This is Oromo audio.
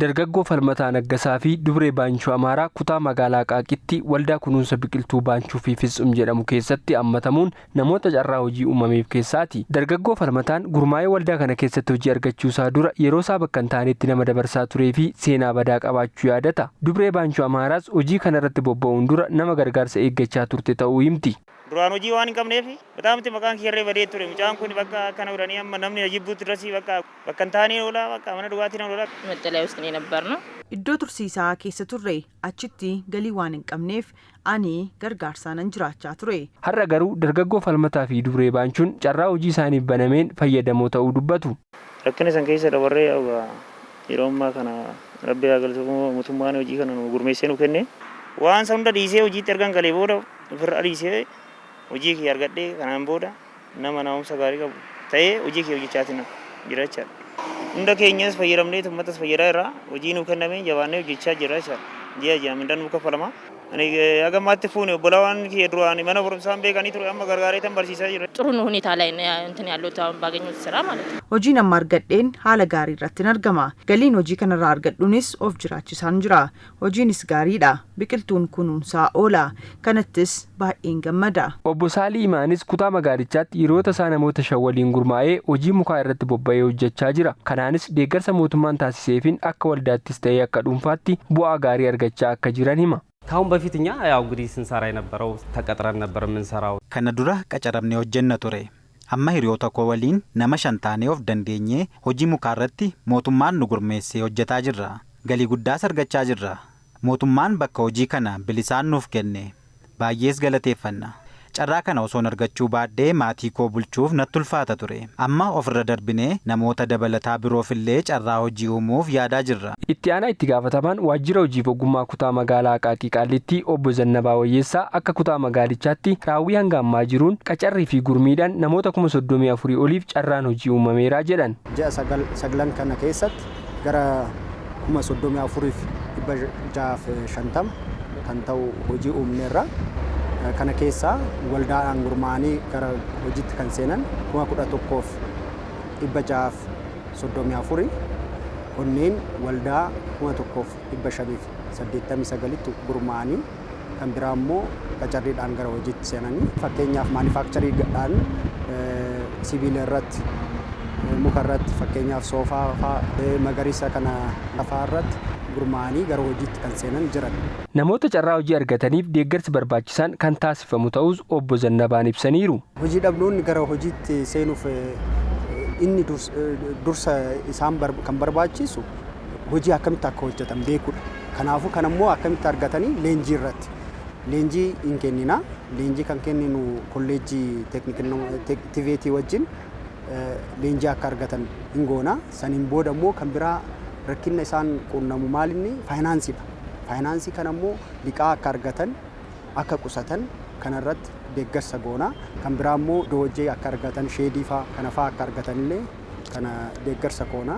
Dargaggoo Falmataa Naggasaa fi Dubree Baanchuu Amaaraa kutaa magaalaa Qaaqitti waldaa kunuunsa biqiltuu Baanchuu fi Fitsum jedhamu keessatti hammatamuun namoota carraa hojii uumameef keessaati. Dargaggoo Falmataan gurmaa'ee waldaa kana keessatti hojii argachuusaa dura yeroo isaa bakka hin taanetti nama dabarsaa turee fi seenaa badaa qabaachuu yaadata. Dubree Baanchuu Amaaraas hojii kanarratti bobba'uun dura nama gargaarsa eeggachaa turte ta'uu himti. Duraan hojii waan hin qabneef bataamti maqaan kiyyarree badee ture. Mucaan kun bakka akkana godhanii amma namni na jibbuutti durasii bakka bakka hin taanee oola, bakka mana dhugaatii nan oola. መጠለያ ውስጥ ነው የነበርነው። Iddoo tursiisaa keessa turre. Achitti galii waan hin qabneef ani gargaarsaanan jiraachaa ture. Har'a garuu dargaggoo Falmataa fi Dubree Baanchuun carraa hojii isaaniif banameen fayyadamoo ta'uu dubbatu. Rakkina san keessa dabarree yeroo ammaa kana Rabbi haa galatu, mootummaan hojii kana nu gurmeessee nu kenne. Waan san hunda dhiisee hojiitti ergan galee booda, ofirra dhiisee hojii kiyya argadhee, kanaan booda nama naamusa gaarii qabu ta'ee hojii kiyya hojjechaatiin jira jechaadha. Hunda keenyas fayyadamnee uummatas fayyadaa irraa hojii nu kenname jabaannee hojjechaa jira jechaadha. Ji'a ji'a mindaan nu kaffalama. Ani haga ammaatti fuune obbolawwan kiyya duraan mana barumsaan beekanii ture, amma gargaaree tan barsiisaa jira. ጥሩ ሁኔታ ላይ ነው እንትን ያሉት አሁን ባገኙት ስራ ማለት ነው። Hojiin amma argadheen haala gaarii irratti argama. Galiin hojii kanarraa argadhuunis of jiraachisaan jira. Hojiinis gaariidha. Biqiltuun kunuunsaa oola. Kanattis baay'een gammada. Obbo Saalii Imaanis kutaa magaalichaatti hiriyoota isaa namoota 5 waliin gurmaa'ee hojii mukaa irratti bobba'ee hojjechaa jira. Kanaanis deeggarsa mootummaan taasiseefin akka waldaattis ta'ee akka dhuunfaatti bu'aa gaarii argachaa akka jiran hima. ከአሁን በፊት እኛ ያው እንግዲህ ስንሰራ የነበረው ተቀጥረን ነበር የምንሰራው። Kana dura qacaramnee hojjenna ture. Amma hiriyoota koo waliin nama 5 taanee of dandeenyee hojii mukaa irratti mootummaan nu gurmeessee hojjetaa jirra. Galii guddaas argachaa jirra. Mootummaan bakka hojii kana bilisaan nuuf kenne. Baay'ees galateeffanna. Carraa kana osoon argachuu baadhee maatii koo bulchuuf natti ulfaata ture. Amma ofirra darbinee namoota dabalataa biroofillee carraa hojii uumuuf yaadaa jirra. Itti aanaa itti gaafatamaan waajjira hojiif ogummaa kutaa magaalaa Aqaaqii Qaallittii obbo Zannabaa Wayyeessaa akka kutaa magaalichaatti raawwii hanga ammaa jiruun qacarrii fi gurmiidhaan namoota 34,000 oliif carraan hojii uumameera jedhan. Ji'a saglan kana keessatti gara 34,650 kan ta'u hojii uumneerra. Kana keessaa waldaadhaan gurmaa'anii gara hojiitti kan seenan 11,634, kunneen waldaa 1589tti gurmaa'anii, kan biraa immoo qacarriidhaan gara hojiitti seenanii, fakkeenyaaf manufacturingiidhaan sibiila irratti, muka irratti, fakkeenyaaf soofaa fa'aa magariisa kana lafaa irratti gurmaa'anii gara hojiitti kan seenan jiran. Namoota carraa hojii argataniif deeggarsi barbaachisaan kan taasifamu ta'us obbo Zannabaan ibsaniiru. Hojii dhabdoonni gara hojiitti seenuuf inni dursa isaan kan barbaachisu hojii akkamitti akka hojjetan beekuudha. Kanaafuu kan ammoo akkamitti argatanii leenjii irratti. Leenjii hin kennina. Leenjii kan kenninu kolleejjii TVET wajjin leenjii akka argatan hin goona. Saniin booda immoo kan biraa rakkinna isaan quunnamu maalinni faayinaansiidha. Faayinaansii kana immoo liqaa akka argatan, akka qusatan kanarratti deeggarsa goona. Kan biraa immoo iddoo hojii akka argatan, sheedii fa'aa kana fa'aa akka argatan illee kana deeggarsa goona.